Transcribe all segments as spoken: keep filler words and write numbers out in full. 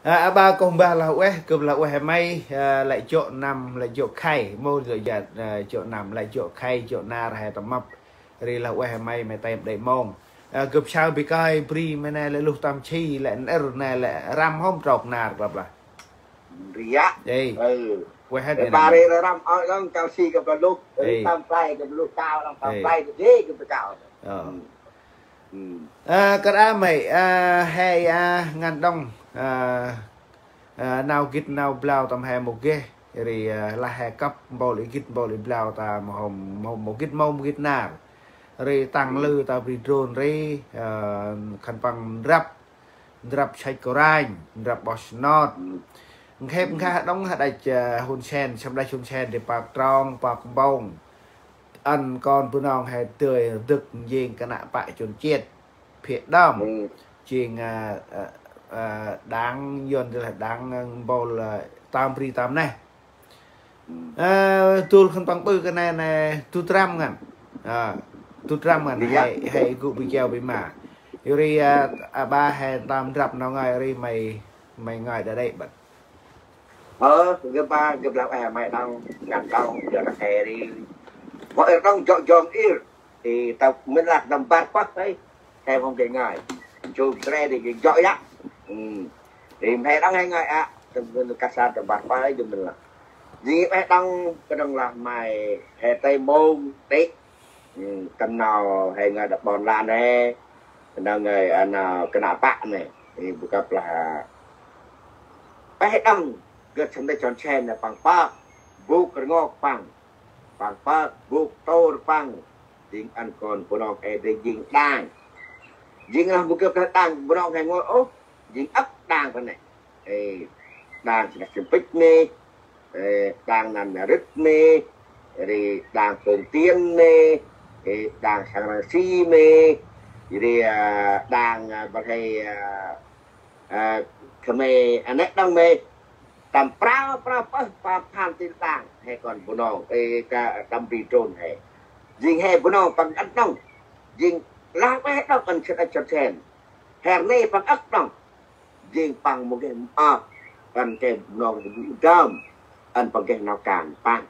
A, a ba kông ba lah ueh, gâp lah ueh he may, a, lĕ jŏ năm, lĕ jŏ khay, mâu lĕ jŏ, a, jŏ năm, lĕ jŏ khay, jŏ nar he tâm mâp. Ri lah ueh he may, may têm đê̆ mông. A, gâp saơ bi kơi bri may nê lĕ luh tâm si, lĕ nơr nê lĕ răm hôm trôk nar klăp lah. Ri yă. Ê. Ueh he Ê, đê̆ ba năm. Ri răm ơi lăng kau si gâp luh. Ê. Tâm play gâp luh kau, lăng tâm Ê. Play gâp dê gâp kau. Ơ. Ơ. Ơ, kơt a may, ơ, he, ơ, ngăn đŏng, ơ, ơ, nau gĭt nau blau tâm he mâu geh, ri, ơ, lah he kăp mpôl i gĭt mpôl i blau ta mâu hôm, mâu, mâu gĭt mâu, mâu gĭt nar. Ri tăng lư ta bri drôn ri, ơ, khân păng ndrăp, ndrăp săch kôranh, ndrăp ƀŏ snot. Nkhêp nkhah đŏng hađăch, ơ, Hun Sen, samdăch Hun Sen ri pơk trong, pơk mpông. Ăn kon Bunong he dơi dâk njêng kơnăl pă chôn chiết. Phiê đăm. Jêng, a, a, a, đảng, yuan dơi lah đảng, a, mpôl, a, tâm bri tâm neh. A, dôl khân păng ƀư kơt nê nê, dŭt răm ngăn. A, dŭt răm ngăn, he, he gŭ bi kiao bi ma. Yor ri, a, a, ba he tâm ndrăp nau ngơi ri may, may ngơi đa đê̆ băt. Ơ, gâp ba, gâp lah ueh may đŏng, ngăn đŏng, yor he ri. Vă ir đŏng jŏ jŏm ir. Ê, ta mĭn lah tâm bar pơh ê. He mâu geh ngơi. Chum sre ri geh jŏ yă. Ê, he đŏng he ngơi a. Tâm mĭn kasar tâm bar pơh ê, jŭm mĭn lah. Jêng he đŏng, kơnơ̆ng lah may he tê mông tê. Tâm nau he ngơi đăp ƀon lan he. Kơnơ̆ng ngơi, a, nau kơnăl pă nê. Ê, bu kăp lah. Ê, he đŏng, gâp săm đê chon chen nê păng pơk. Bu kơr ngok păng. Păng pơk, bu tôr păng. Jêng ăn kon Bunong he dơi jêng đảng. Jêng lah bu gâp đảng Bunong he ngol ôh. Jêng âk đảng păng nê. Ê, đảng Săk Sĭm Pĭch mê. Ê, đảng Nan Mê Rĭt mê. Ri đảng Pông Tiên mê. Ê, đảng Sang Răng Si mê. Ri, a, đảng, a, bơh he, a, a, Khmer, a, nê đŏng mê. Tâm prao, prao pơh, prao phan tin đảng. He kon Bunong. Ê, ka, tâm bri drôn he. Jêng he Bunong păng ăt đŏng. Jêng lah ueh đŏng ăn sĭt ăt sĭt sen. Her nê păng âk đŏng. Jêng păng mâu geh mơm. Ăn kơt Bunong bu dơm. Ăn păng geh nau kan păng.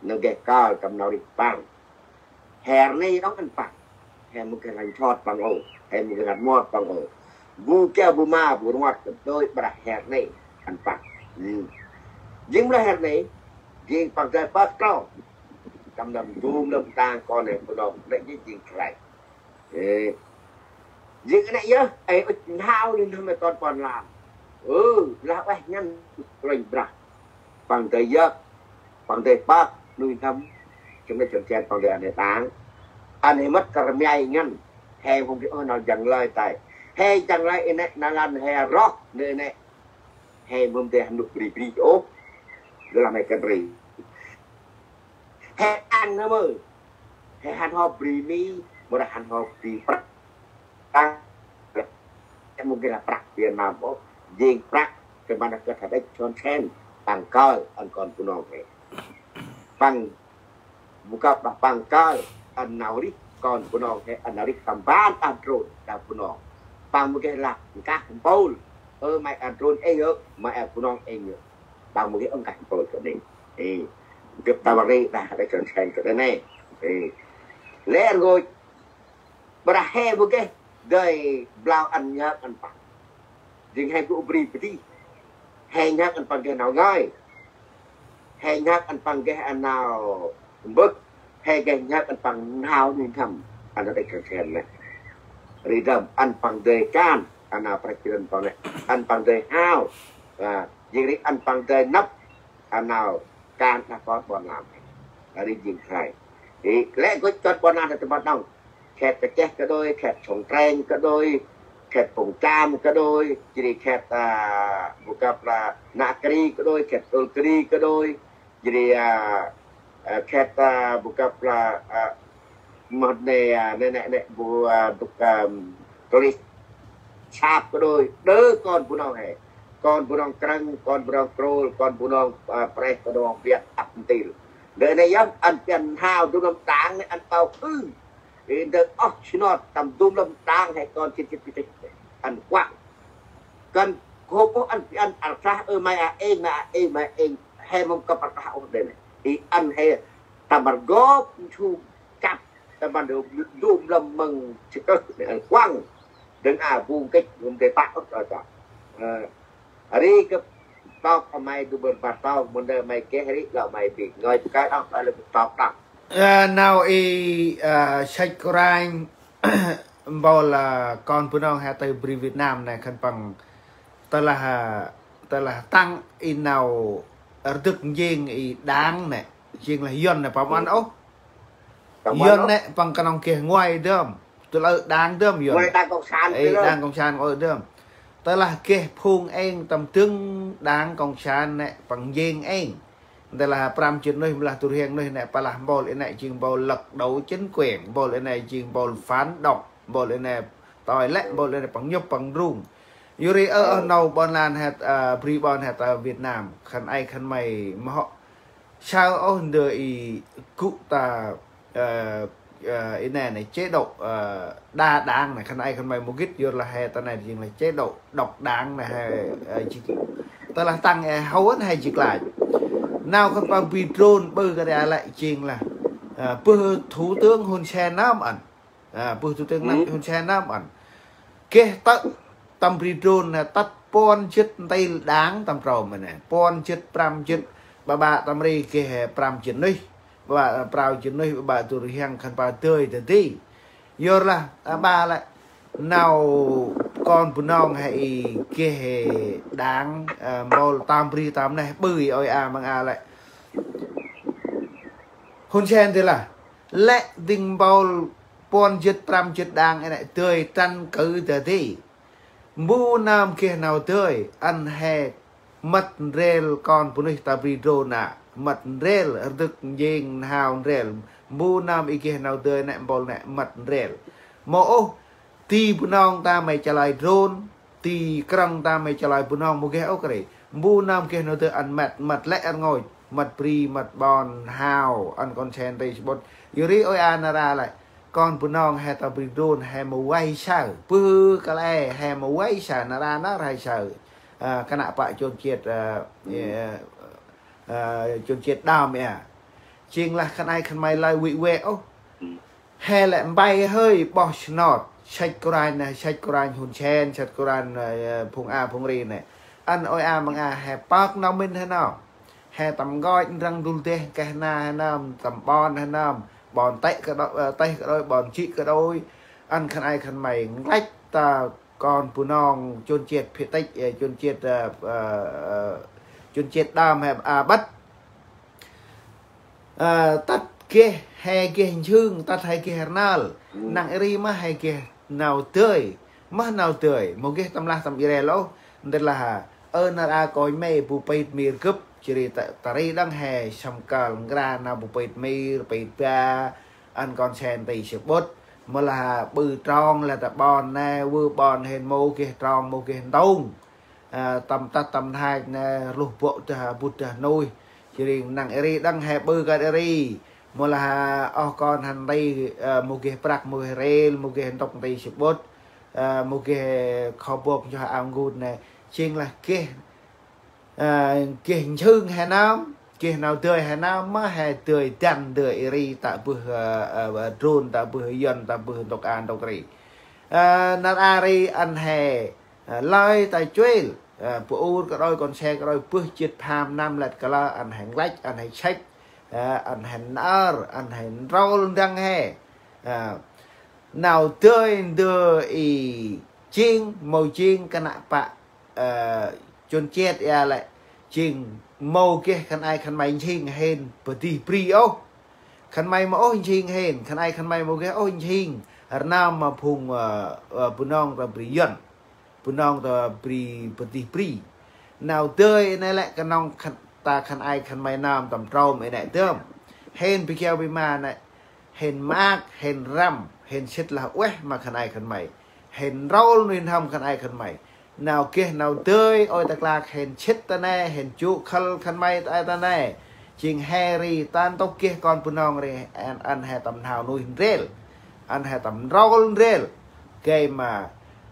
Nau geh kơl tâm nau rêh păng. Her nê đŏng ăn păng. He mâu geh ranh sot păng ôh. He mâu geh ranh mot păng ôh. Bu kiao bu ma bu rngot kơt dơi brah her nê ăn păng. Jêng mâu lah her nê. Jêng păng dơi pơk trŏ. Tâm nâm dum lơm tang kon he Bunong nê jêng khlay. Ê. Jêng nê yơh, ê, ŭch n'hao nuih n'hâm ê kon ƀon lan. Ơ, lah ueh ngăn Kôranh Brah. Păng dơi yơk, păng dơi pơk, nuih n'hâm. Jêng nê jơm chen păng dơi ăn he đảng. Ăn he mât kơr mei ngăn. He mâu geh ôh nau jăng lơi tay. He jăng lơi ê nê, nau lăn he roh, nê nê. He mâu dơi hăn nôk bri bri ôh. Gâp lah may kơt ri. He ăn nơm ơi. He hăn hŏp bri Mi, mâu lah hăn hŏp bri Prăng. Prăng. He mâu geh lah prăk Việt Nam ôh. Jêng prăk, kơt ma nơh kơt hađăch chon sen. Păng kơl, ăn kon Bunong he. Păng, bu kăp lah păng kơl, ăn nau rêh, kon Bunong he, ăn nau rêh tâm ban, ăn drôn, đah Bunong. Păng mâu geh lah, nkah mpôl. Ơ, may ăn drôn êng ơ, may ăn Bunong êng ơ. Păng mâu geh ơ nkah mpôl kơt nê. Ê, gâp ta băng ri đah, đah chon sen kơt nê. Ê, lĕ rngôch, brah he mâu geh, dơi blau ăn nhhơk ăn păng. Jêng he gŭ bri bri. He nhhơk ăn păng geh nau ngơi. He nhhơk ăn păng geh ăn nau mbơh. He geh nhhơk ăn păng n'hao nuih n'hâm. Ăn đah đêk kơt sen nê. Ri dơm ăn păng dơi kan. Ăn nau prăk jrăn păng nê. Ăn păng dơi hao. A, jêng ri ăn păng dơi năp. Ăn nau kan đah kon ƀon lan. Ri jêng khlay. Ê, lĕ gŭch kon ƀon lan tâm ban đŏng. Khet Kacheh kơ đôi, khet Sông Treng kơ đôi, khet Pông Cham kơ đôi, jêh ri khet, a, bu kăp lah Nă Kri kơ đôi, khet Ul Kri kơ đôi, jêh ri, a, a, khet, a, bu kăp lah, a, mât nê, a, nê, nê, nê, bu, a, dŭk, a, Klis Sap kơ đôi, đơ kon Bunong he. Kon Bunong Krâng, kon Bunong Krôl, kon Bunong, a, Preh, kon Bunong Biăt, ăp ntil. Đơ nê yơh, ăn pian hao, dŭm lăm đảng nê, ăn pao khư. Ê, ndơ ôh, snot, tâm dŭm lăm đảng he kon chit chit chit chit. Ăn kuăk. Kăn Gôp ôh ăn, ăn arah ơ mai a êng, mai a êng, mai a êng. He mâm kăp arah ôh đê nê. I ăn he tâm rgop, nchum chăp, tâm ban dum lăm măng chikơh nê ăn kuăng. Dâng a bung kêch, bung tê pă ôh, ơ, ơ. Ri gâp tâp a mai du bơr bar tâp, mân đơ mai geh ri lơ mai bi. Ngơi bơkai đŏng, lơ lơ tâp đŏng. Ơ, nau i, ơ, săch kôranh, mpôl, ơ, kon Bunong he tơ bri Việt Nam nê, khân păng tơ lah, tơ lah tăng i nau rdâk njêng i đảng nê, jêng lah Yuăn nê păng ăn ôh. Păng ăn Yuăn ôh. Nê păng knŏng geh nguay dơm. Tơ lơ đảng dơm Yuăn. Nguay đảng cộng sản. Ê, dơm. Đảng cộng sản nguay dơm. Tơ lah geh phung êng tâm dâng đảng cộng sản nê păng njêng êng. Tơ lah prăm jêt nuyh, mlah du rhiăng nuyh nê, pa lah mpôl i nê jêng mpôl lật đổ chính quyền, mpôl i nê jêng mpôl phản động, mpôl i nê tơi lĕ, mpôl i nê păng nhŭp păng rung. Yor ri ơ, ơ, nau ƀon lan he, ơ, bri ƀon he tơ Việt Nam, khân ay khân may mâu hôm saơ ôh ndơ i gŭ ta, ơ, ơ, i nê nê chế độ, ơ, đa đảng nê, khân ay khân may mâu gĭt, yor lah he ta nê jêng lah chế độ độc đảng nê he, ơ, jêng. Tơ lah tăng e hâu ăn he jêng klach. Nau khân păng bri drôn ƀư kơ ri a lĕ jêng lah, ơ, bơh thủ tướng Hun Sen nơm ăn. Ơ, bơh thủ tướng nơm Hun Sen nơm ăn. Geh tơ tâm bri drôn nê tât puăn jêt ntil đảng tâm trôm nê. Puăn jêt, prăm jêt, ƀaƀă tâm ri geh prăm jêt nuyh. Ƀaƀă, prao jêt nuyh, ƀaƀă du rhiăng khân păng dơi dadê. Yor lah, ơ, ƀa lĕ nau kon Bunong he i geh đảng, ơ, mpôl tâm bri tâm neh ƀư i ôi a măng a lĕ. Hun Sen dê lah. Lĕ dâng mpôl puăn jêt prăm jêt đảng i nê dơi trăn kơ dadê. Mbu nơm geh nau dơi, ăn he mât ndrel kon bunuyh ta bri drôn a. Mât ndrel, rdâk njêng n'hao ndrel. Mbu nơm i geh nau dơi nê mpôl nê mât ndrel. Mâu ôh, ti Bunong ta may chalơi drôn, ti krŏng ta may chalơi Bunong mâu geh ôh kơt ri. Mbu nơm geh nau dơi ăn mât, mât lĕ rngôch, mât bri, mât ƀon, n'hao, ăn kon sen ti sƀŭt. Yor ri ôi a nar a lĕ. Kon Bunong he ta bri drôn he mâu vay saơ. Bơh kăl e he mâu vay saơ, nar a nar he saơ. Ơ, kơnăl pă chôn chiêt, ơ, ơ, ơ, chôn chiêt đam e. Jêng lah khân ay khân may lơi vĭ vê ôh. He lĕ mbay hơi ƀoh snot. Săch kôranh nê, săch kôranh Hun Sen, săch kôranh, ơ, phung a, phung ri nê. Ăn ôi a măng a he pơk nau mĭn he nau. He tâm nkoch ndrăng dŭl deh keh na he nơm, tâm ƀon he nơm. Ƀon têh kơ đôi, ơ, têh kơ đôi, ƀon jê̆ kơ đôi. Ăn khân ay khân may nglăch ta kon Bunong chôn chiêt phê têch, ơ, chôn chiêt, ơ, ơ, ơ, chôn chiêt đam he, a, băt. Ơ, tât geh, he geh njhưng, tât he geh rnăl. Năng ri mah he geh nau dơi. Mah nau dơi, mâu geh tâm lah tâm i re lôh. Ndri lah, ơ, nar a kônh me bu pit mir gâp, jêh ri ta, ta ri đăng he săm kơl ngra nau bu pit mir, pit ba, ăn kon sen ti sƀŭt. Mâu lah ƀư trong lah ta ƀon nê, vư ƀon hên mâu geh trong, mâu geh ntông. Ơ, tâm tât tâm nhach nê, rluh bŏ dah, bŭt dah nuih. Jêh ri năng ri đăng he ƀư kơ ri. Mâu lah, ơ, kon hăn ti, ơ, mâu geh prăk, mâu geh rêl, mâu geh ntŭk ti sƀŭt. Ơ, mâu geh kho bok nchoh ao ngut nê. Jêng lah geh, ơ, geh njhưng he nơm, geh nau dơi he nơm, mah he dơi dăn dơi ri ta bơh, ơ, ơ, drôn, ta bơh Yuăn, ta bơh ntŭk a ntŭk ri. Ơ, nar a ri ăn he, ơ, lơi ta chuêl, ơ, bu ur kơ đôi kon se kơ đôi bơh jêt pham năm lĕt kơ lơ ăn he nglăch, ăn he săch, ơ, ăn he nơr, ăn he nrôl ndrăng he. Ơ, nau dơi ndơ i jêng, mâu jêng kơnăl pă, ơ, chôn chiêt ia lĕ, jêng mâu geh khân ay khân may njhing hên padih bri ôh. Khân may mâu ôh njhing hên, khân ay khân may mâu geh ôh njhing. Rnam ma phung, ơ, ơ, Bunong ta bri Yuăn. Bunong ta bri padih bri. Nau dơi i nê lĕ knŏng khân, ta khân ay khân may nơm tâm trôm i nê dơm. Hên bi kiao bi ma nê. Hên maak, hên răm, hên sĭt lah ueh ma khân ay khân may. Hên nrôl nuih n'hâm khân ay khân may. Nau geh nau dơi, ôi ta klak hên sĭt ta nê, hên jŭ khâl khân may ta, ta nê. Jêng he ri ta ntŭk geh kon Bunong ri, ăn, ăn he tâm n'hao nuih ndrel. Ăn he tâm nrôl ndrel. Gay ma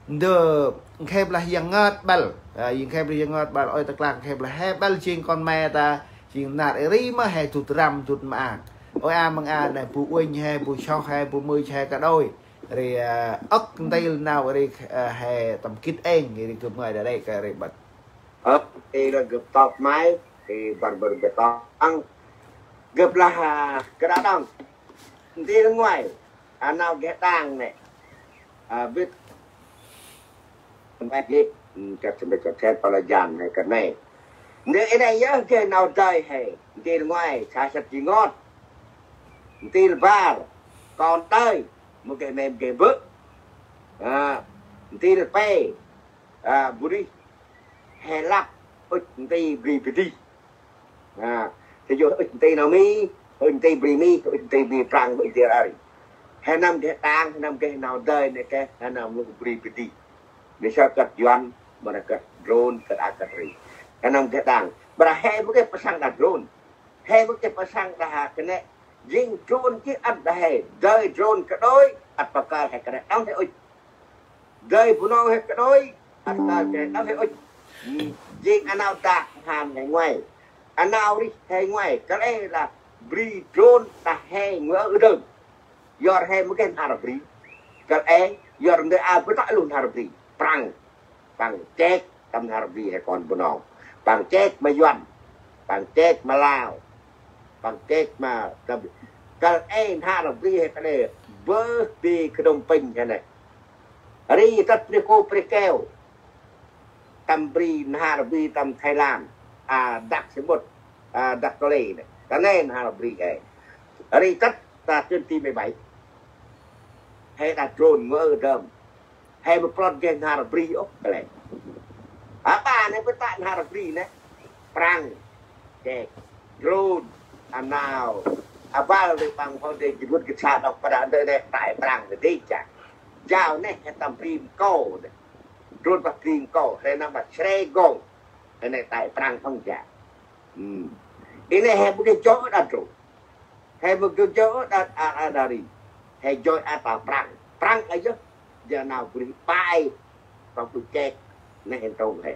ndơ nkhêp lah yang ngơt băl. Ơ, jêng khe bri jêng ngot bal ôi ta klak khe bla he bal jêng kon me ta, jêng nar ri ma he dut ram dut ma. Ôi a măng a nê bu uênh he, bu soh he, bu mưch he ka đôi. Ri, ơ, âk ntil nau ri, ơ, he tâm kit êng, ri gâp ngai đa đê ka ri băt. Ơ, ti ri gâp tâp mai, ti bar bar gâp tâp ang. Gâp lah, ơ, kra đăng. Ntil nguai, a nau geh đang nê. A, bit. Mbet gih, hmm, kat sambet kat khet pala jan he kat nê. Nê, i nê yơh geh nau dơi he. Ntil nguai, sa sat ji ngot. Ntil bar, kon dơi, mâu geh mem geh bơ̆. A, ntil pe, a, bu rih, he lăp, ŭch nti bri bri. A, te yơh ŭch nti nau Mi, ŭch nti bri Mi, ŭch nti bri Prăng, ŭch nti ri. He năm geh đang, he năm geh nau dơi nê geh, he năm lu bri bri. Nê sa kăt Yuăn, mra kăt drôn, kăt a kăt ri. He năm geh đang. Mra he mâu geh pơsăng đah drôn. He mâu geh pơsăng đah kơnê. Jêng drôn jêh ăt đah he. Dơi drôn ka đôi, ăt pơkăl he kơnê. Đŏng he ŭch. Dơi Bunong he ka đôi, ăt kăl he đŏng he ŭch. Jêng a nau dak han he nguai. A nau rih he nguai. Kăl e lah bri drôn đah he nguai ơ dơm. Yor he mâu geh nhar bri. Kăl e, yor ndơ a bơtŏ lu nhar bri. Prăng. Păng chêk tâm nhar bri he kon Bunong. Păng chêk ma Yuăn. Păng chêk ma Lao. Păng chêk ma tâm. Kăl e nhar bri he kăl e bơh bi Phnom Penh he nê. Ri tât pri kô pri keo. Tâm bri nhar bri tâm Thái Lan. A, Dak Samut. A, Dak Kôlê nê. Kăl e nhar bri he. Ri tât ta chuyến ti mười bảy. He đah drôn ngơ dơm. He mâu plot geh nhar bri ôh kăl e. A, ba nê bơtŏ nhar bri nê. Prăng. Kê. Drôn. A nau. A bal nê păng hôn đê jibut gĭt sa đŏk pa đah ndơ nê tai Prăng nê đê chă. Jao nê he tâm bri mkô nê. Drôn pa bri mkô. He năm pa Sre Gong. He nê tai Prăng ŏng chă. Hmm. I nê he mâu geh jŏ đah drôn. He mâu geh jŏ đah, a, a, đah ri. He jŏ a ta Prăng. Prăng a yơh. Jêh nau bri pai. Păng bu chêk. Nê he tông he.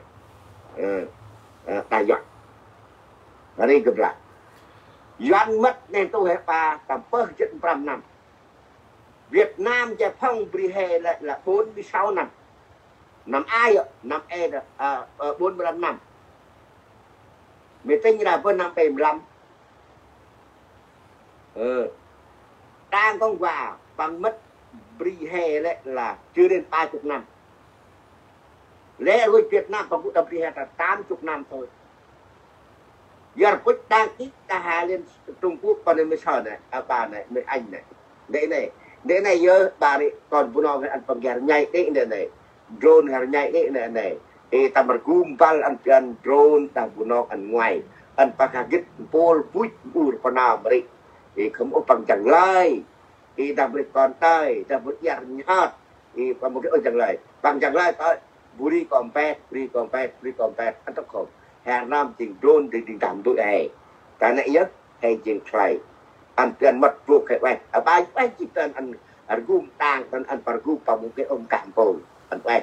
Ơ, ơ, đah Yuăn. Ri gâp lah. Yuăn mât nê tông he pa tâm pơh jê̆t prăm năm. Việt Nam giải phóng bri he lĕ là bốn mươi sáu năm. Năm ai ạ? Năm e đó, à, ờ, bốn mươi lăm năm. Mê tinh ra bơh năm bảy mươi lăm. Ờ. Đảng Cộng hòa păng mât bri he lĕ là chưa đến ba chục năm. Lĕ rngôch Việt Nam păng gŭ đah bri he ta tám chục năm thôi. Yor pŭch đăng ký đah ha Liên Trung Quốc pa nê mê sơ nê, a, pa nê, mê Anh nê. Ndê nê, ndê nê yơh ba ri kon Bunong he ăn păng geh rnhai đê ndê nê. Drôn geh rnhai đê ndê nê. Ê tâm rgum băl ăn pian drôn đah Bunong ăn nguai. Ăn păng geh gĭt mpôl buch ur pa nau mri. Ê khâm ôh păng jăng lơi. Ê đah bri kon tay, đah bri iăr nhhơt. Ê păng mâu geh ôh jăng lơi. Păng jăng lơi tơ. Bri kon pet, bri kon pet, bri kon pet. Ăn tŏk khôm. He năm jêng drôn đêng đêng đah mbơ̆ he. Ta nê yơh, he jêng khlay. Ăn pian mât bôk he ueh. A ba ueh jêh pian ăn rgum tang, ăn, ăn păng rgum păng mâu geh ôh kah mpôl. Ăn ueh.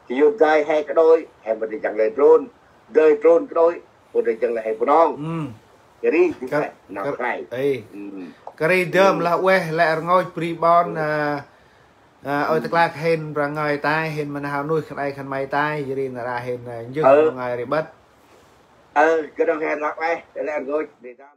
Ti yơh dơi he ka đôi, he mâu đêng jăng lơi drôn. Dơi drôn ka đôi, mâu đêng jăng lơi he Bunong. Hmm. Ri, jêng khlay, nau khlay. Ê. Hmm. Kri dơm lah ueh, lĕ rngôch bri ƀon, a, a, ôi ta klak hên bra ngơi tay, hên ma nau nuih khân ay khân may tay, jêh ri nar aơ hên, a, njŭn ngơi ri bât. Ơ, kơ đŏng hên lah ueh, lĕ rngôch, ri dơm.